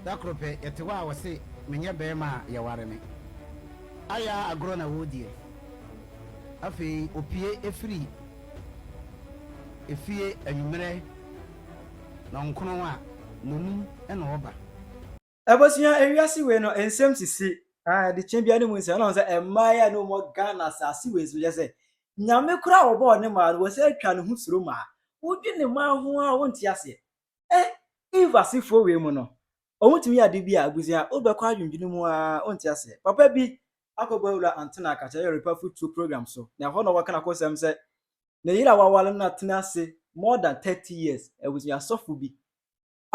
Da koro pɛ, yɛte hɔ a wɔse menyɛ barima a yɛware me. Ayɛ a agorɔ na wɔrediɛ. Afei opue firi efie anwummerɛ nnɔnkron a, nnɔnum na ɔba. Abusua, ewiase wei no nsɛm sisi ah de kyɛn bia ne mu nsɛm na sɛ mmaa yi a ne wɔn Ghana asase wei so yɛ sɛ Nyame koraa a wɔbɔɔ ne maa no wɔ sɛ atwa ne ho suro maa wodwi ne maa ho a wonte aseɛ. Eve asefoɔ wei mu no wɔn tumi yɛ ade bi a, abusua, wobɛkɔ adwendwene mu a wonte aseɛ. Papa bi akɔbɔ awura Antena Akakyɛ yɛ Repa Fotuo program so, na ɛhɔ na wɔka n'akɔsɛm sɛ ne yere a wawale no atena ase more than 30 years. Abusua, sɔfo bi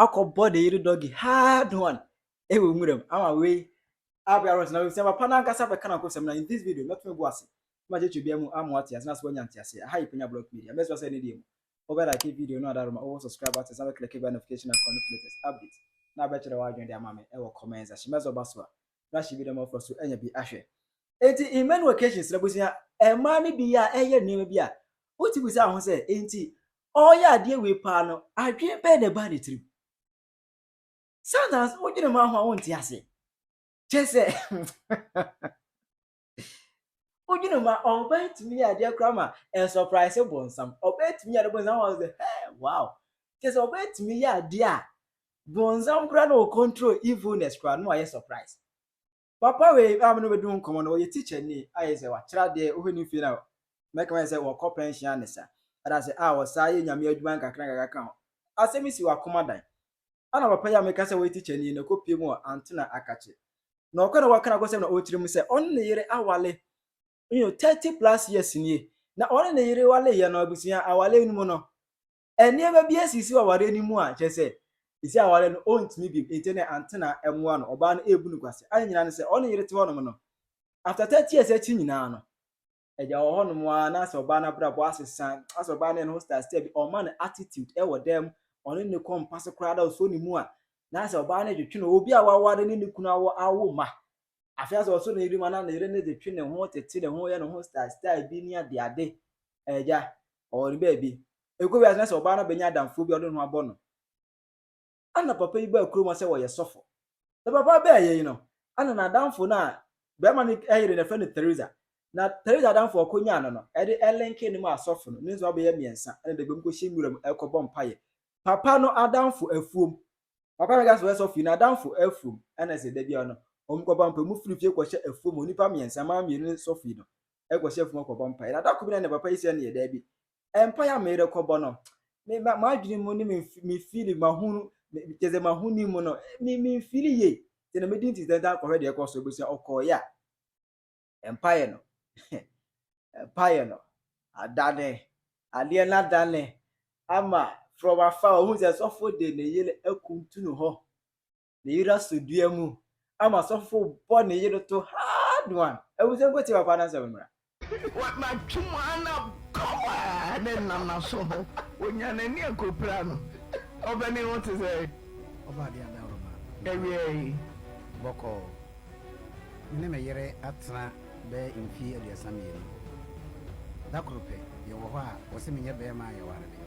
akɔbɔ ne yere doggy hard one ɛwɔ nwuram ama wei abea rɔs na abusua, papa n'ankasa bɛka n'akɔsɛm. Na in this video mɛtumi bu ase ma kyerɛkyerɛ bia mu ama wate ase na so wanya nte ase. Aha yi Panya Block Media. Mɛsɛ sɛ ne deɛ mu wobɛ like video no, adaroma wowɔ subscribe button na bɛclick bell notification icon no for latest update na bɛkyerɛ w'adwene de ama me ɛwɔ comment section. Mɛsɛ ɔba so a na hyɛ bi dɛm ɔfɔ so ɛnya bi ahwɛ. Enti in many occasions na abusua, mmaa no bi a ɛyɛ nneɛma bi a wotu bisa ho sɛ, enti ɔyɛ adeɛ wei paa no, adwene bɛɛ na ɛbaa ne tirim? Sometimes wodwene ma ho a wonte ase. Kyɛ sɛ wodwene ma ɔbaa tumi yɛ adeɛ koraa ma ɛsurprise bɔnsam. Ɔbaa tumi yɛ adeɛ bɔnsam wɔ sɛ, hey, wow. Kyɛ sɛ ɔbaa tumi yɛ adeɛ a bɔnsam koraa na ɔcontrol evilness koraa na wayɛ surprise. Papa wei a no bɛdi ho nkɔmmɔ no, ɔyɛ teacher ni, ayɛ sɛ wakyerɛ adeɛ. Wohwɛ ne fie no a, mɛka yɛ sɛ wɔkɔ pension ne sa ɛda sɛ a wɔsaa yɛ Nyame adwuma nkakra nkakra ka ho. Asɛm si wɔ akoma dan ana papa yi a meka sɛ wɔyɛ teacher ni na kɔpie mu wɔ Antena Akakye na ɔkɔ na wɔka na akɔsɛm na ɔkyerɛ mu sɛ ɔne ne yere awale 30 plus years nie. Na ɔne ne yere wale yɛ no, abusua, awale no mu no, nneɛma bi asisi wɔ aware no mu a kyerɛ sɛ esi aware no ɔntumi bi. Nti ne Antena ɛmoa no, ɔbaa no ebu no kwase ayɛ nyinaa no sɛ ɔne yere te hɔnom no, after 30 years akyi nyinaa no, ɛgya wɔ hɔnom a na sɛ ɔbaa no abrabɔ asesa, asɛ ɔbaa no ne ho style style bi, ɔma no attitude ɛwɔ dɛm. Ɔne ne kɔ mpa so koraa da ɔsɔ ne mu a, na sɛ ɔbaa no twetwe no. Obi a waware ne ne kunu awo awo ma afei asɛ ɔsɔ ne yere mu ana ne yere no de twe ne ho, tete ne ho, yɛ ne ho style style bi ne ade ade. Ɛgya ɔwɔ ne baabi ekɔ bi ase na sɛ ɔbaa no bɛnya adamfoɔ bi a ɔde ne ho abɔ no. Ana papa yi baa kurom sɛ wɔyɛ sɔfo na papa bɛɛ yɛ yi no, ana n'adamfo no a bɛrima no ɛyere no, fɛ no Teresa, na Teresa adamfo a ɔkɔnyaa no no ɛde ɛlink ne mu asɔfo no ne nso abɛyɛ mmiɛnsa. Ɛna de gbɛm kɔhyɛ nwura mu ɛkɔbɔ mpaeɛ papa no adamfo afuom. Papa no ka sɛ ɔyɛ sɔfo yi n'adamfo afuom. Ɛna sɛ dabi no wɔn kɔbɔ mpaeɛ mu firi fie kɔhyɛ afuom. Onipa mmiɛnsa, mmaa mmienu ne sɔfo yi no ɛkɔhyɛ afuom kɔbɔ mpaeɛ. Na adako bi na ne papa yi sɛ ne yɛ daabi, mpaeɛ a meyere kɔbɔ no, me ma m'adwene mu ne me feel mahunu kyerɛ sɛ mahuni mu no, me feel yie nti na medi nti tɛntɛn akɔhwɛ deɛ ɛkɔ so. Ebusua, ɔkɔɔyɛ a mpaeɛ no adane adeɛ no adane ama from afa. Ohun sɛ sɔfo de ne yere akuntu no hɔ, ne yere asɔ dua mu ama sɔfo bɔ ne yere to hard one. Ebusua, nko papa na nsɛm mmra. Matwe mu ana kɔma ne nam naso ho onya n'ani akɔpira no. Ɔbɛne ho te sɛ Ɔba adeɛ adaworoma. Awia yi. Bɔkɔɔ. Me ne me yere atena bɛyɛ mfie 32. Da koro pɛ, yɛwɔ hɔ a wɔsɛ menyɛ bɛrima a yɛware me.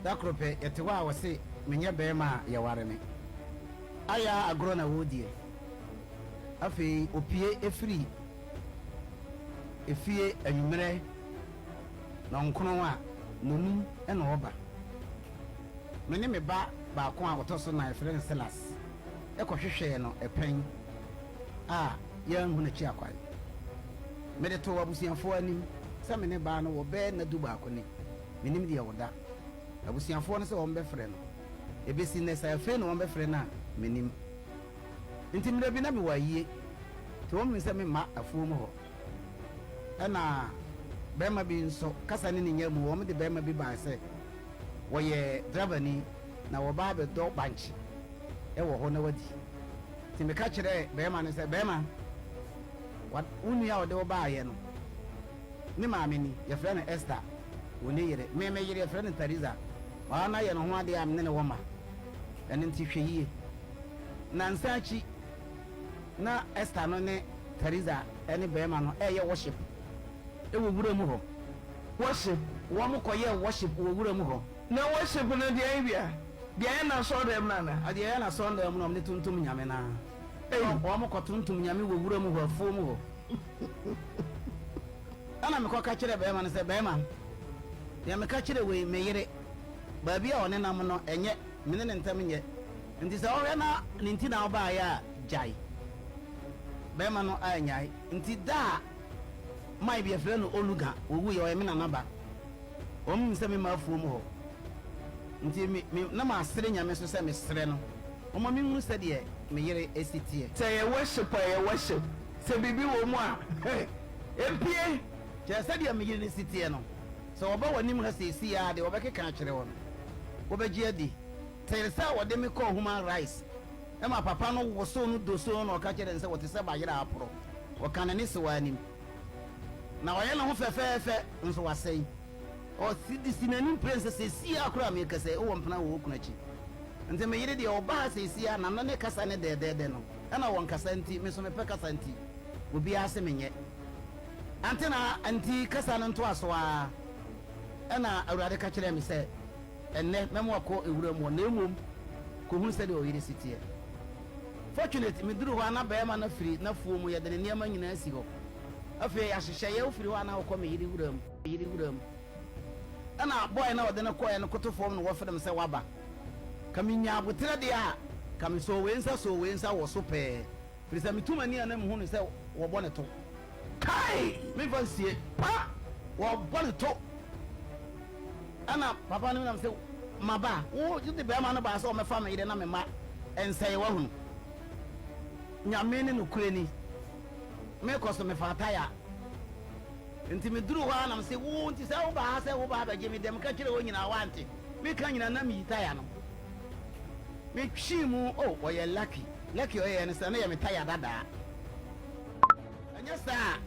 Da koro pɛ, yɛte hɔ a wɔse menyɛ bɛrima a yɛware me. Ayɛ a agorɔ na wɔrediɛ. Afei opue efiri efie anwummerɛ nnɔnkron a, nnɔnum na ɔba. Me ne me ba baako a ɔtɔ so nan, yɛfrɛ no Silas, ɛkɔhwehwɛɛ no ɛpɛn a yɛanhu n'akyi akwan. Mede too abusuafoɔ anim sɛ me ne baa no wɔ bɛɛ nna 11 ni, menim deɛ ɔda. Abusuafoɔ no sɛ wɔn bɛfrɛ no. Ebesi nnɛ sɛ afei na wɔn bɛfrɛ no a, menim. Nti mmerɛ bi na mewɔ ayie nti wɔn sɛ memma afuom hɔ. Ɛna bɛrima bi nso kasa ne ne nya mu, wɔn de bɛrima bi baa sɛ wɔyɛ driverni na wɔba abɛdɔ bankye ɛwɔ hɔ na wadi. Nti meka kyerɛ bɛrima no sɛ, bɛrima, wo nua a ɔde wo baayɛ no ne maame ni, yɛfrɛ no Esther, wɔ ne yere, me yere yɛfrɛ no Teresa, waa na yɛ ne ho adeɛ a mene ne wɔ ma ɛno. Nti hwɛ yie. Nansa akyi na Esther no ne Teresa ne bɛrima no ɛyɛ worship ɛwɔ wura mu hɔ. Worship? Wɔn kɔyɛ worship wɔ wura mu hɔ. Na worship no deɛ bia? Deɛ ɛyɛ n'asɔɔdɛm no anaa? Deɛ ɛyɛ n'asɔɔdɛm no, wɔde tontom Nyame no ara. Ei! Wɔn kɔ tontom Nyame wɔ wura mu hɔ, afuo mu hɔ. Ɛna mekɔ ka kyerɛɛ bɛɛma no sɛ, Bɛɛma, deɛ meka kyerɛ wei, me yere, baabi a ɔnenam no, ɛnyɛ, me ne ne ntam nyɛ. Nti sɛ wohwɛ na ne nti na wobaeɛ a, gyae. Bɛɛma no annyae. Nti da a man bi yɛfrɛ no Oluga, ɔwuiɛ, ɔyɛ me nana ba. Wɔn nim sɛ mema afuo mu hɔ. Nti me, me, na masrɛ Nyame so sɛ mesrɛ no, ɔma menhunu sɛdeɛ me yere si teɛ. Sɛ ɛyɛ worship a, ɛyɛ worship. Sɛ biribi wɔ mu a, epue. Kyerɛ sɛdeɛ me yere no si teɛ no. Sɛ wɔba w'anim ha seesei ara a, deɛ wɔbɛkeka akyerɛ wo no, wobɛgye adi. Tee sɛ wɔde me kɔɔ Human Rights ma papa no wosoo no dosoo no na ɔka kyerɛɛ no sɛ wɔte sɛ bayerɛ a aporɔ. Ɔka ne ne sewaa anim. Na ɔyɛ ne ho fɛfɛɛfɛ nso wasɛe. Ɔsi de si n'anim prɛn sɛ seesei ara koraa a merekasa yi, wowɔ mpena wɔ wo kunu akyi. Nti me yere deɛ ɔba ha seesei ara n'ano ne kasa ne dɛɛdɛɛdɛ no ɛna wɔnkasa nti me nso mepɛ kasa nti obiara se menyɛ. Ante na nti kasa no ntoaso ara ɛna Awurade ka kyerɛɛ me sɛ ɛnnɛ mɛma wakɔ ewura mu hɔ na mmom kɔhunu sɛdeɛ ɔyere si teɛ. Fortunate meduru hɔ a na barima no afiri n'afuo mu yɛde ne nneɛma nyinaa asi hɔ. Afei ahyehyɛeɛ wofiri hɔ a na wokɔ me yere wura mu, me yere wura mu. Ɛna boy no a ɔde no kɔeɛ no koto fam na wɔfrɛ me sɛ waba. Ka menya aboterɛ deɛ a, ka mesɔɔ wei nsa sɔɔ wei nsa wɔ so pɛɛ. Firi sɛ metu m'ani a na mehu no sɛ wɔbɔ ne to. Kai! Memfa nsie. Pa! Wɔbɔ ne to. Ɛna papa no nam sɛ maba. Wo de barima no baa sɛ ɔmmɛfa me yere na me mma nsɛe wahunu. Nyame ne nokorɛ ni. Mekɔ so mefaa taya. Nti meduruu hɔ ara na mese wo nti sɛ wobaa ha sɛ woba abɛgye me deɛ meka kyerɛɛ wo nyinaa woante. Meka nyinaa na meyi taya no. Metwee mu oh ɔyɛ lucky. Lucky a ɔyɛɛ ne sɛ na ɛyɛ me taya dadaa. Ɛnyɛ saa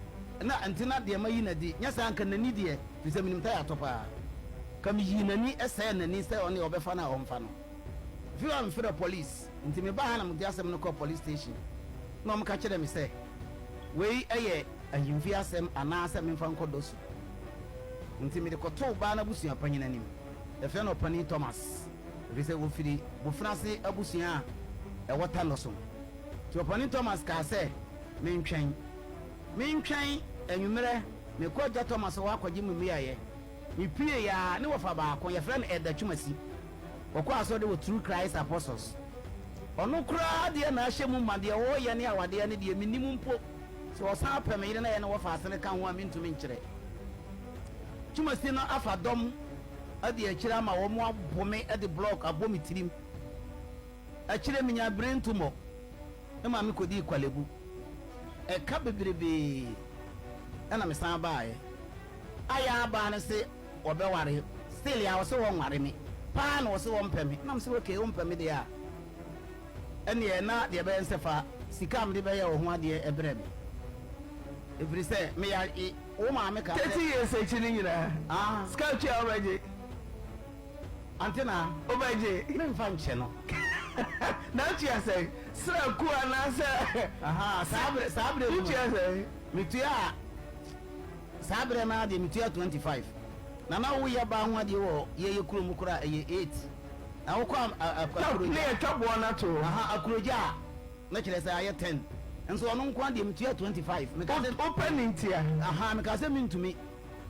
a na nti na deɛ mayi no adi. Nyɛ saa a nka n'ani deɛ firi sɛ menim taya tɔ paa. Nka meyii n'ani sɛɛ n'ani sɛ ɔne ɔbɛfa no a ɔmfa no. Firi hɔ a mefrɛɛ police. Nti mebaa ha na mede asɛm no kɔɔ police station na wɔka kyerɛɛ me sɛ wei yɛ ahemfie asɛm anaa sɛ memfa nkɔ dɔsu. Nti mede kɔtoo baa no abusua panyin anim. Yɛfrɛ no Ɔpanin Thomas ɛfiri sɛ ɔfiri Bofenase abusua a ɛwɔ Tanoso. Nti Ɔpanin Thomas kaa sɛ mentwɛn. Mentwɛn anwummerɛ mekɔ Agya Thomas hɔ akɔgye me mmuaeɛ. Mepueeɛ ara ne wɔfa baako, yɛfrɛ no Elder Twumasi. Ɔkɔ asɔre wɔ True Christ Apostles. Ɔno koraa deɛ na ahyɛ mu ma, deɛ ɔreyɛ ne awadeɛ no deɛ mennim mpo. Sɛ ɔsan pɛ me yere na yɛne wɔfa asene ka ho a mentumi nkyerɛ. Twumasi no afa dɔm adi akyire ama wɔn abo me de blɔk abɔ me tirim. Akyire menyaa brain tumor. Me maame kɔdii Kwalebu. Ɛka bebrebee ɛna mesan baeɛ. Ayɛ abaa no se wɔbɛware still a ɔse wɔnware me paa na ɔse wɔmpɛ me na mese okay wompɛ me deɛ a ɛneɛ na deɛ ɛbɛyɛ nsɛ fa sika a mede bɛyɛ wo ho adeɛ ɛbrɛ me ɛfiri sɛ meya wo maame ka sɛ 30 years akyi no nyinaa ah sika tua wobɛgye ante na wobɛgye memfa nkyɛ no na wotua sɛn sra ku anaasɛ aha saa berɛ saa berɛ mu wotua sɛn metua a Saa berɛ no ara deɛ metua 25 na na woyɛ baa ho adeɛ wɔ yɛyɛ kuro mu koraa ɛyɛ 8 na wokɔ Akurogya ne yɛtwa boɔ no ato hɔ aha Akurogya a na kyerɛ sɛ ayɛ 10 nso ɔno nko ara deɛ metua 25 meka sɛ wopɛ ne ntia aha meka sɛ mentumi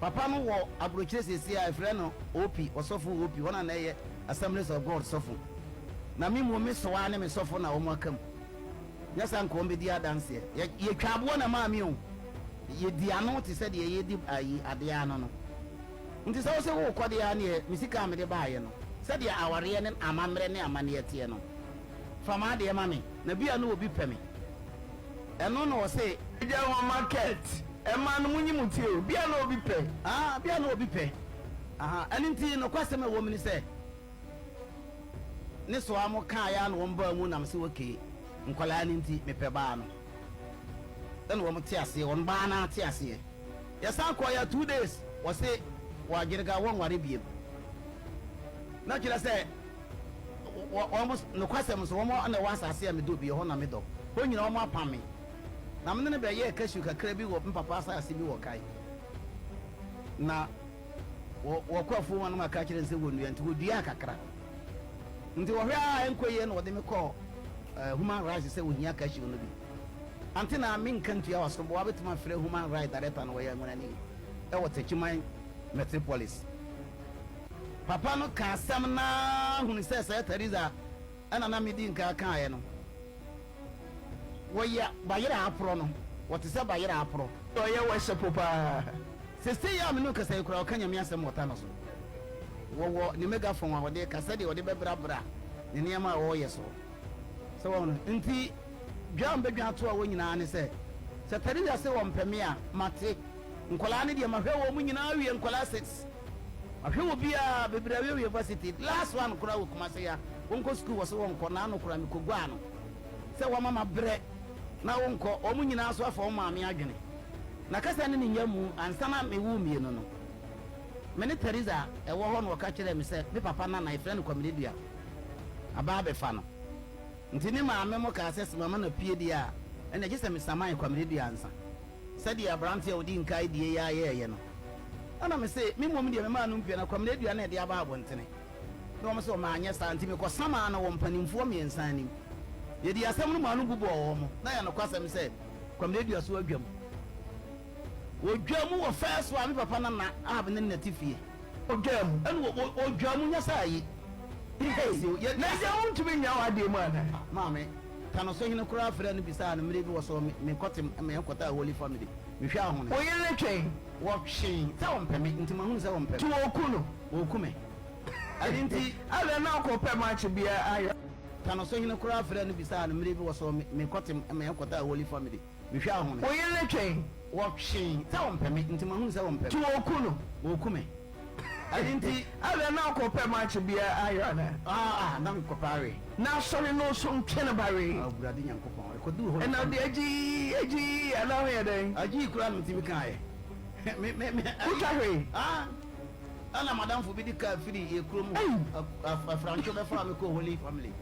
papa no wɔ aburokyire seesei a ɛfrɛ no OP ɔsɔfo OP hɔ na na ɛyɛ Assemblies of God sɔfo na me mmom me soa ne me sɔfo na wɔn aka mu. Nyɛ saa nka wɔbɛdi adanseɛ. Yɛ, yɛtwa aboɔ na ɛmaa me o. Yɛdi ano te sɛ deɛ yɛredi ayi, adeɛ ano no. Nti sɛ wose worekɔ deɛ a neɛ me sika a mede baeɛ no, sɛdeɛ awareɛ ne amammerɛ ne amanneɛ teɛ no, fa m'adeɛ ma me, na bi a na obi pɛ me. Ɛno na ɔse. Agya wɔ market, ɛmaa no monyi mo ti o, bi a na obi pɛ. Ah, bi a na obi pɛ. Aha, ɛno nti nokwasɛm a ɛwɔ mu ne sɛ, Ne so a mo kaa yɛ a na wɔn baa mu na me se okay nkwadaa no nti me pɛ baa no ɛna wɔn te aseɛ wɔn baa no ate aseɛ yɛ san kɔɔ yɛ 2 days wɔse wɔ agyerega wɔn nware biem na kyerɛ sɛ wɔn nokwasɛm so wɔn na ɛwɔ asase a medɔ bi ɛhɔ na medɔ hɔ nyina wɔn apam me na me ne no bɛyɛɛ cashew kakra bi wɔ mpapa asase bi wɔ kae na wɔkɔ afuo mu anam aka kyerɛ no sɛ wɔnnua nti wɔduaa kakra. Nti wɔhwɛ ara a ɛnkɔ yie na wɔde me kɔɔ Human Rights sɛ wɔhia cashew no bi. Ante na menka ntua w'aso boa bɛtumi afrɛ Human Rights Director no, ɔyɛ Anwonani wɔ Techiman Metropolis. Papa no kaa asɛm no ara hunu sɛ sɛɛ Theresa na na medi nka kaeɛ no. Wɔyɛ bayerɛ a aporɔ no, wɔte sɛ bayerɛ a aporɔ. Ɔyɛ worship paa. Sesei a me ne wo kasa yi koraa ɔka Nyame asɛm wɔ ta no so. Wɔwɔ ne megaphone a ɔde ka sɛdeɛ ɔde bɛbrabra ne nneɛma a ɔreyɛ so. Sɛ wahu no? Nti dwa a mebɛdwa ato a wɔ nyinaa ne sɛ, sɛ Teresa se ɔmpɛ me a, mate. Nkwadaa no deɛ mahwɛ wɔn nyinaa awie, nkwadaa six. Mahwɛ obiara, bebree awie university. Last one koraa wɔ Kumasi ha, wɔnkɔ sukuu wɔ se wɔnkɔ, naano koraa mekɔguaa no sɛ wama mabrɛ na wonkɔ. Wɔn nyinaa nso afa wɔn maame adwene. Na kasa ne ne nya mu ansa na mewoo mmienu no. Me ne Teresa wɔ hɔ na ɔka kyerɛɛ me sɛ me papa nana, yɛfrɛ no Kwamine Dua, aba abɛfa no. Nti ne maame mo kaa sɛ sɛ mama no apue deɛ a, ɛnneɛ gye sɛ mesaman Kwamine Dua ansa, sɛdeɛ aberanteɛ a ɔdi nkae die yi ara yɛeɛ no. Ɛna mese, me mmom deɛ memaa no mpue na Kwamine Dua na ɛde aba abɔntene. Na wɔn se wɔanyɛ saa, nti mekɔsamaa no wɔ mpanimfoɔ mmiɛnsa anim. Yɛdii asɛm no maa no bu bɔɔ wɔn. Na ɛyɛ nokwasɛm sɛ Kwamine Dua so adwam. Wɔdwaa mu wɔ first one, me papa nana Ahab ne ne nɛte fie. Ɔdwaa mu. Ɛna ɔdwaa mu nyɛ sɛ ayi. Hey, na agya wontumi nnya w'adeɛ mu anaa? Maame, Tanoso hene koraa frɛɛ no bisaa no mmerɛ bi wɔsɔɔ me, me kɔte me kɔtaa Holy Family. Mehwɛ ahone. Wo yere no twɛn? Wɔtwee sɛ wɔmpɛ me, nti mahunu sɛ wɔmpɛ me. Nti wɔku no? Wɔku me. Ɛno nti. Adɛn na wokɔpɛ match biara ayɛ? Tanoso hene koraa frɛɛ no bisaa no mmerɛ bi wɔsɔɔ me, me kɔte me kɔtaa Holy Family. Mehwɛ ahome. Wo yere no twɛn. Wɔtwee sɛ wɔmpɛ me, nti mahunu sɛ wɔmpɛ me. Nti wɔku no? Wɔku me. Ɛno nti. Adɛn na wokɔpɛ match biara ayɛ anaa? Ah, ah, na mekɔpɛ awe. Na asɔre no nso ntwe no ba wee. Ah, Awurade Nyankopɔn, ɛkɔduu hɔ no. Ɛna ɔde agyii, agyii, anaa ho yɛ dɛn? Agyii koraa na metumi kaeɛ. Me, me, me. Wotwa hwee? Ah, ɛna madamfo bi de kaa firi yɛ kurom hɔ, Afrantwo bɛfaa me kɔɔ Holy Family.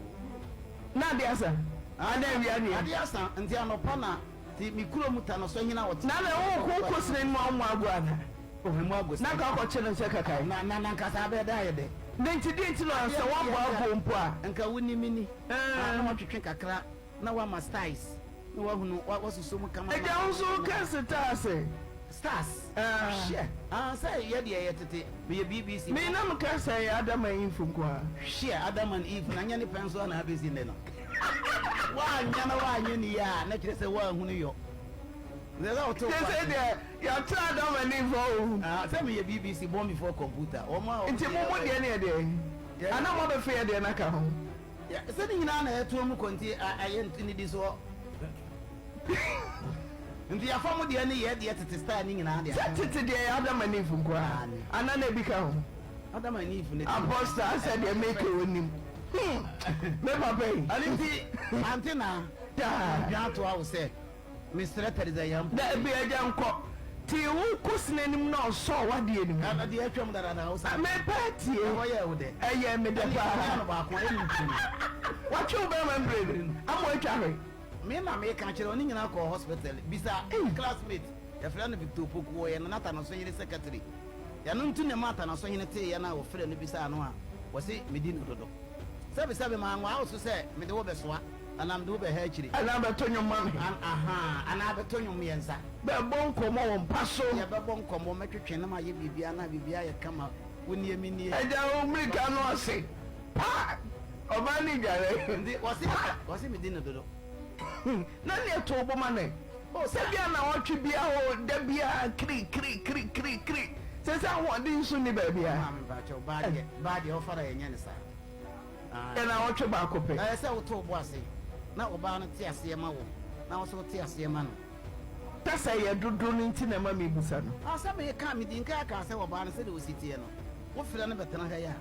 Na ade asa? Ana awia deɛ? Ade asa, nti anɔpa na ti me kurom Tanɔsɔ hene a ɔte. Na na wo ko ko sene no amu ago ana? Oh, emu ago sene. Na nka akɔkye no sɛ kakae. Na na na nka saa bɛyɛ dɛ ayɛ dɛ. Na nti deɛ nti na sɛ woabɔ ago mpo a. Nka wo ni me ni. Na watwetwe kakra na wama styles na wahunu wasusu mu kama. Agya wo nso wo ka setaase. Stars hwɛ ah sɛ yɛ deɛ yɛ tete meyɛ BBC. Me na me ka sɛ ɛyɛ Adam and Eve nko ara. Hwɛ Adam and Eve na nyɛ ne pɛ nso na abɛsi nnɛ no. Woanyɛ na woanyɛ ne yie a na kyerɛ sɛ woanhunu yɔ. Sɛ sɛ wote wo Sɛ deɛ yɛatra Adam and Eve o. Ah sɛ meyɛ BBC born before computer. Wɔn a wɔn Nti mo mo deɛ ne yɛ deɛ? Ana mo abɛfa yɛ deɛ no aka ho? Sɛ ne nyinaa na ɛtoa mu kɔ nti ayɛ nnidisoɔ. Nti yɛafa mo deɛ ne yɛ deɛ tete style ne nyinaa deɛ. Sɛ tete deɛ yɛ Adam and Eve nko ara ana na ebi ka ho? Adam and Eve ne. Apostle asɛ deɛ meke onim. Hmm me papa yi. Ɛno nti ante na. Daa. Dwa atoa wo sɛ. Mesrɛ Teresa Yampo. Dabi agya nkɔ. Te wo kɔ sini anim na ɔsɔɔ w'adeɛ no mu. Ɛno deɛ atwam dada na wo san. Mepɛ atie. Ɛhɔ yɛɛ wo dɛ. Ɛyɛɛ me dɛ paa. Ɛne ɛnyɛ no baako ɛne mprenu. Watwe wo bɛrima mprenu ama watwa hwe. Me na meka kyerɛ wo ne nyinaa kɔɔ hospital bisa classmate yɛfrɛ no Victor Opoku ɔyɛ Nana Tanoso-hene secretary ɛno nti na ɛmaa Tanoso-hene teeɛ no a wɔfrɛɛ no bisaa no a ɔse medi no dodo sɛbesɛbe manwaa wo so sɛ mede wo bɛsoa Anaa mede wo bɛha akyire. Anaa bɛto nnwom ma me. An, ahaa, anaa bɛto nnwom mmiɛnsa. Bɛbɔ nkɔmmɔ wɔ mpa so. Yɛbɛbɔ nkɔmmɔ, mɛtwetwe na mayɛ biribiara na biribiara ayɛ kama. Wo nie, me nie. Agya wo mmirika no ase pa! Ɔbaa no redware. Nti wɔse, wɔse medi no dodo. Na neɛ to wo bo ma no ɛ? Oh, sɛ. Ebia nnawɔtwe biara o, da biara kiri kiri kiri kiri kiri. Seesei ahoɔden nso nni baabiara. Maame mpakyɛw, baa deɛ, baa deɛ ɔfara yɛnyɛ no saa. Yɛ naawɔtwe baako pɛ. Ɛyɛ sɛ woto wo bo ase na ɔbaa no te aseɛ ma wo, na wo nso wote aseɛ ma no. Kasa yɛ dodo no nti na ɛma mebisa no. Ah, sɛ meka a, medi nkan aka sɛ ɔbaa no sɛdeɛ ɔsi teɛ no, wofrɛ no bɛtena ha yi a,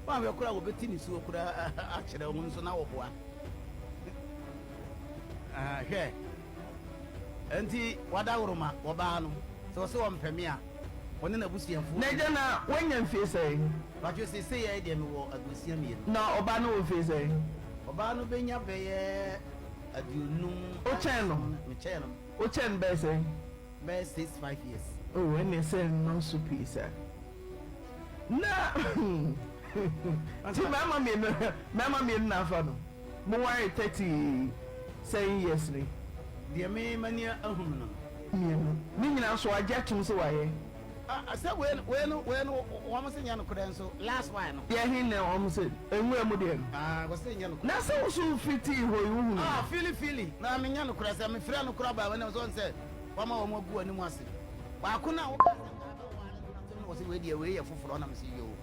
woanhwɛ koraa a ɔbɛti nisuo koraa akyerɛ wo nso na woboa. Ah, hwɛ. Enti wadaworoma ɔbaa no, sɛ ɔse ɔmpɛ me a, ɔne n'abusuafoɔ. N'agya na wanya mfie sɛn? Pacho seesei ara deɛ mewɔ 62. Na ɔbaa no wɔ mfie sɛn? Ɔbaa no bɛnya bɛyɛ 57. Wokyɛn no? Mekyɛn no. Wokyɛn no bɛyɛ sɛn? Bɛyɛ six, five years. Oh, ɛnneɛ sɛ nnɔɔso pii saa. Na. Nti mmarima mmienu mmarima mmienu na afa no. Mo ware 37 years ni. Deɛ me m'ani ahunu no no. Mmienu. Ne nyinaa nso wagye atom sɛ wayɛ. Ah sɛ wei no wei no wei no wɔn se nyɛ nokorɛ nso last one no. Deɛ he na wɔn se nwura mu deɛ no. Ah wɔse nyɛ nokorɛ. Na sɛ wo so wo fitii hɔ yi wo hunu. Ah fili fili na me nyɛ nokorɛ sɛ me frɛ no koraa baa w'anim sɛ ɔn sɛ wama wɔn agu w'anim ase baako no a wokaa sɛ nka abɛware no n'asɛm no wɔse wei deɛ wei yɛ foforɔ na me se yoo.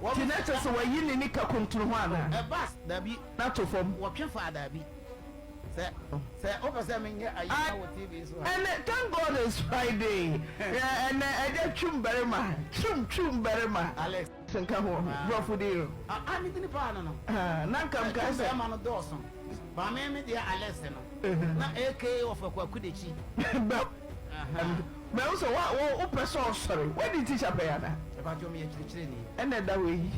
Wɔn Nti na kyerɛ sɛ wayi ne nika kuntunu ho anaa? Ɛba dabi. Na to fam. Wɔtwe faa dabi. Sɛ sɛ wopɛ sɛ menyɛ ayi ma wɔ TV so a. Ɛnɛ thank God it's Friday ɛnɛ ɛgya twum barima twum twum barima. Alex. Nka ho brɔfo din no. Ah ah ne dini paa no no. Ah na nka mkae sɛ. Twum barima no dɔɔso. Ba me me deɛ Alex no. Na aka ɔfɛ Kwaku Dekyi. Bɛ Mahu sɛ wa wo wopɛ sɛ ɔsɔre. Woadi tikya pɛn anaa? Mepakyɛw meyɛ kyerɛkyerɛni. Ɛna ɛda hɔ yi.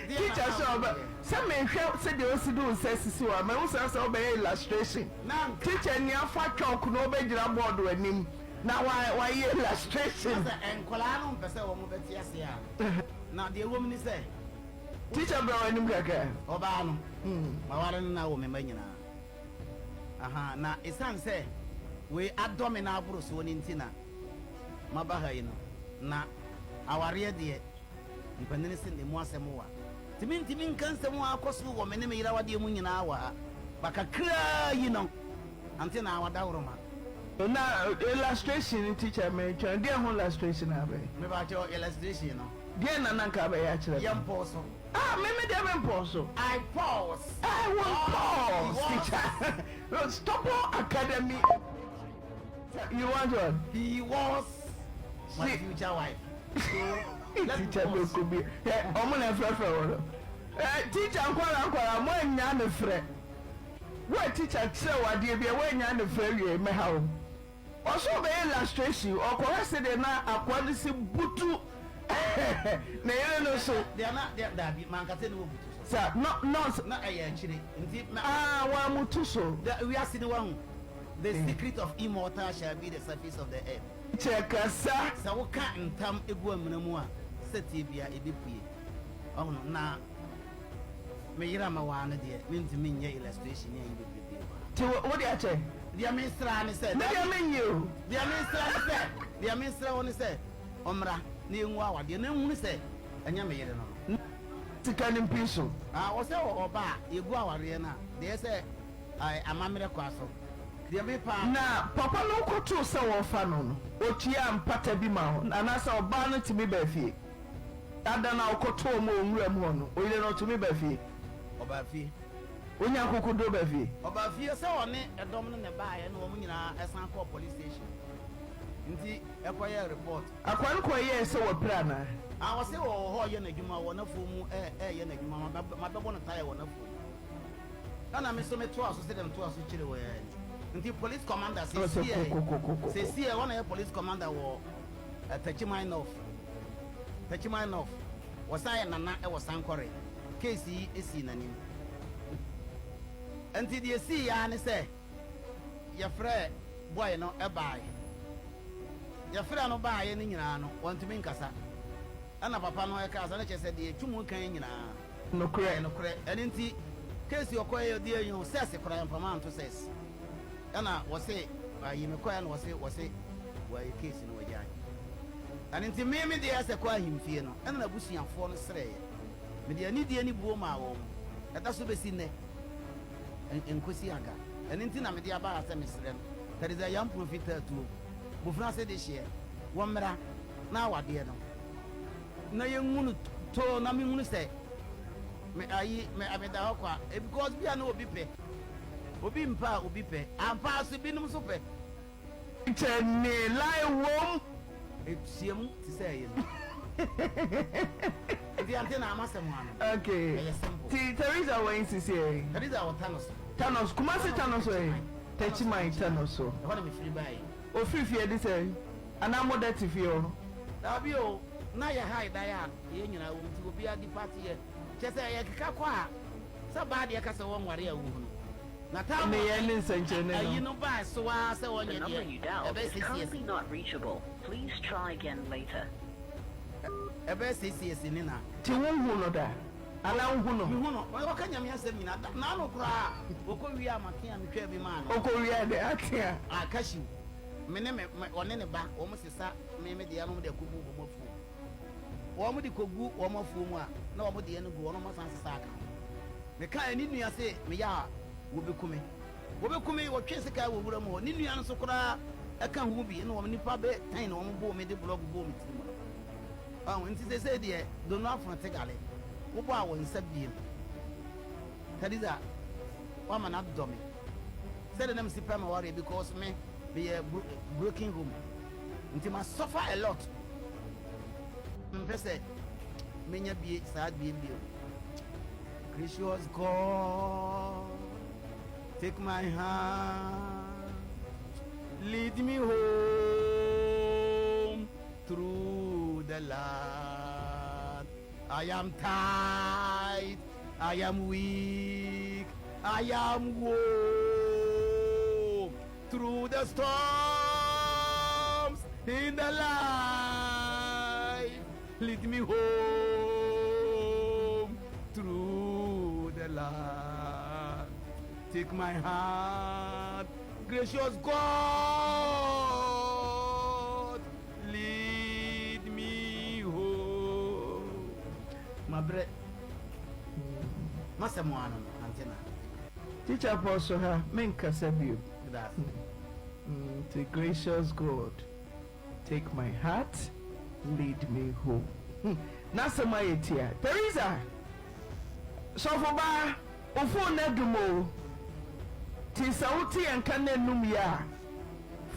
Tikya sɛ ɔbɛ sɛ mehwɛ sɛdeɛ osi de wo nsa sisi hɔ a mahu sɛ sɛ wobɛyɛ illustration. Tikya ni afa chalk na ɔbɛgyina board anim na wa wayɛ illustration. Na sɛ nkwadaa no mpɛ sɛ wɔn bɛte ase a, na deɛ ɛwɔ mu ne sɛ. Tikya bra w'anim kakra. Ɔbaa no, maware no na awo me mma nyinaa. Ahaa, na esiane sɛ wei adɔ me na aboro soɔ no nti na maba ha yi no, na awareɛ deɛ, mpanin se emu asɛm wa. Nti mentumi nka nsɛm a akɔ so wɔ me ne me yere awadeɛ mu nyinaa wɔ ha, ba kakraa yi no, ante na wadaworoma. Na illustration no teacher meretwɛn, deɛn ho illustration na abɛyɛ? Mepakyɛw, illustration no. Deɛn na na nka abɛyɛ akyerɛ me? Yɛmpɔw so. Ah me me deɛ me mpɔw so. I pause. I will pause teacher. Stubborn academy. You want what? He was my future wife. So let me Teacher pause. bɛ bi. Ɛ ɔmo na ɛfrɛfrɛ wɔ no. Ɛ teacher nkwara nkwara mo anya ne frɛ. Wo a teacher kyerɛ wo adeɛ bi a wo anya ne frɛ wie mɛha wo. Ɔsɛ ɔbɛyɛ illustration, ɔkɔhwɛ sɛdeɛ na akoa no si butu ne yere no so. Deɛ na deɛ daabi manka sɛ ne wɔ butu so. Sa no nɔɔse. Na ɛyɛ akyire nti na. Ah wɔamutu so. The wiase no wahu the secret of immortal shall be the surface of the earth. Kyɛ kasa. Sɛ woka ntam gu amena mu a sɛteɛ bia ɛbɛpue. Wahu na. Me yere a maware no deɛ, mentumi nyɛ illustration ne ayi bebrebe wɔ ha. Nti wo de akyɛ? Deɛ mesrɛ ara ne sɛ. Me deɛ mennye o. Deɛ mesrɛ ne sɛ, deɛ mesrɛ wo ne sɛ, ɔmmra na yɛngu awadeɛ na nhunu sɛ ɛnyɛ me yere no no. Na sika no mpi so. Ah, ɔsɛ ɔba a, yɛgu awareɛ no a, deɛ ɛsɛ sɛ amammerɛ kwa so. Deɛ me paa. Na papa no kɔtoo sɛ wɔrefa no no, ɔtuaa mpata bi maa wɔn, anaasɛ ɔbaa no tumi baa fie? Ada no a ɔkɔtoo wɔn wɔ nwuram hɔ no, oyere no, ɔtumi baa fie? Ɔbaa fie. Ɔnyaa akokoduro baa fie? Ɔbaa fie sɛ ɔne ɛdɔm no na ɛbaeɛ na wɔn nyinaa san kɔɔ police station nti ɛkɔyɛɛ report. Akoa no kɔyɛɛ sɛ wapira anaa? Ah, ɔse ɔwɔ hɔ ɔyɛ n'adwuma, ɔwɔ n'afuo mu ɛɛyɛ n'adwuma, mabɛbɔ no tire wɔ n'afuo mu. Ɛna me nso metoa so sɛdeɛ metoa so kyerɛ wo ara ni. Nti police commander seesei seesei ɔna yɛ police commander wɔ Techiman North, Techiman North, wɔsan yɛ nana wɔ Sankore. Case yi sii n'anim. Nti deɛ esii ara ne sɛ yɛfrɛɛ boy no baeɛ. Yɛfrɛɛ no baeɛ no nyinaa no, wantumi nkasa. Ɛna papa no kaa sɛ, na kyerɛ sɛ deɛ Twum ka yi nyinaa Nokorɛ. ɛyɛ nokorɛ. Ɛno nti case yi ɔkɔeɛ ɔdi ayi ho, sex koraa yɛmfa ma anto sex. Ɛna wɔse ayi me kɔɛ na wɔse wɔse wɔayi case no wɔagyae. Ɛno nti me me deɛ sɛ kɔ ahemfie no ɛna n'abusuafoɔ no srɛeɛ. Mede anidie ne buo maa wɔn. Ɛda so bɛsi nnɛ. Ɛnkɔsi aga. Ɛno nti na mede aba ha sɛ mesrɛ no. Theresa Yampuro fi Taatuo, Bofena dehyeɛ, wɔmmra na awadeɛ no na yɛnhu no too na menhunu sɛ me ayi me meda hɔ kwa because bia na obi pɛ. Obi mpɛ a obi pɛ. Ampa ara so binom nso pɛ. Kyɛ ne line wom. Etua mu te sɛ ɛyi no. Nti ante na amasɛm ano. Okay. Ɛyɛ simple. Ti Teresa wɔ yi sisi ɛ. Teresa wɔ Tano so. Tano so. Kumasi Tano so ɛ. Techiman Tano so. Ɛhɔ na mefiri baeɛ. Ofiri fie de sɛ anaa mo da te fie hɔ? Daabi o, na yɛ hae dan a yɛn nyinaa wɔ mu nti obiara di party yɛ. Kyerɛ sɛ yɛkeka kɔ a. Sɛ baa deɛ ka sɛ wɔnware a wohunu. Na Tamar Nneyɛe ne nsɛnkyerɛnne no. ayi no baa so ara sɛ The ɔnyɛ number deɛ you dialed ɛbɛyɛ is six years currently ni. not reachable. Please try again later. Ɛbɛyɛ 6 years ni na. Nti wonhuu no da? Anaa wohu no? Mehu no. Ɔka Nyame asɛm nyinaa. Da, naano koraa ɔkɔ wiaa m'ate a metwaa bi maa no. Ɔkɔ wiaa dɛn? Ate a? Ah, cashew. Me ne me, me, ɔne ne ba, wɔn sesa me me deɛ na wɔn de akɔgu wɔn afuom. Wɔn de kɔgu wɔn afuom a, na wɔn deɛ no gu hɔ na wɔn asan sesa aka ho. Mekaeɛ, ne nua se meyɛ a wɔbɛku me. Wɔbɛku me, wɔtwee sekan wɔ wuram hɔ. Ne nua no nso koraa ka ho bi, ɛna wɔn nnipa bɛ tɛn na wɔn bɔɔ me de blɔg bɔɔ me tiri mu no. Wahu? Nti seesei deɛ, Dono afono te gale. Wobɔ a wo nsa biem. Khadiza, woama no adɔ me. Sɛdeɛ na mesi pɛ m'awareɛ because me, meyɛ broken home. Nti ma suffer a lot. Mempɛ sɛ menya bie saa biem bio. Gracious God, take my hand, lead me home through the land. I am tired, I am weak, I am worn through the storms in the life. Lead me home through the land. Take my hand, gracious God, lead me home. Mabrɛ masɛm ano no ante na. Teacher Paul so ha menkasa bio. Nti gracious God, take my heart, lead me home. N'asɛm ayɛ tia. Teresa, sɔfo baa, wo phone no adum o. Nti sɛ wote yɛn nka na enum yɛ a,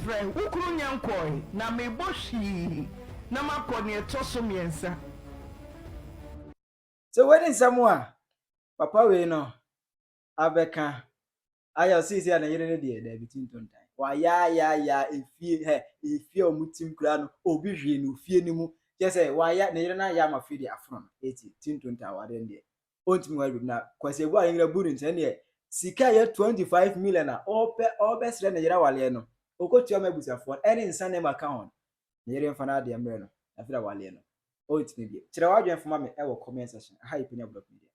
frɛ. Wo kunu nyɛ nkɔe na mebɔ hwii na makɔ nea ɛtɔ so mmiɛnsa. So wei ne nsɛm a papa wei no abɛka ayɛ. Ɔseesei a ne yere no deɛ, daabi, ti ntontan wayaayaaya efie hɛ, efie a wɔn tim kura no, obi hwee no fie no mu kyerɛ sɛ waya ne yere no ayɛ ama fie deɛ afono no. Eti ti ntontan awadeɛ no deɛ, ɔntumi ware bi. Na Kwasi Ebu a ne yere bu ne nkyɛn deɛ, sika yɛ 25 million a ɔpɛ ɔbɛsrɛ ne yere awareɛ no, ɔkɔtua ma abusuafoɔ ɛne nsa nneɛma ka ho. Ne yere mfa no adeɛ mmerɛ no, afei awareɛ no ɔntumi bi. Kyerɛ w'adwene foma me ɛwɔ comment section aha. Yɛ Penya Block Media.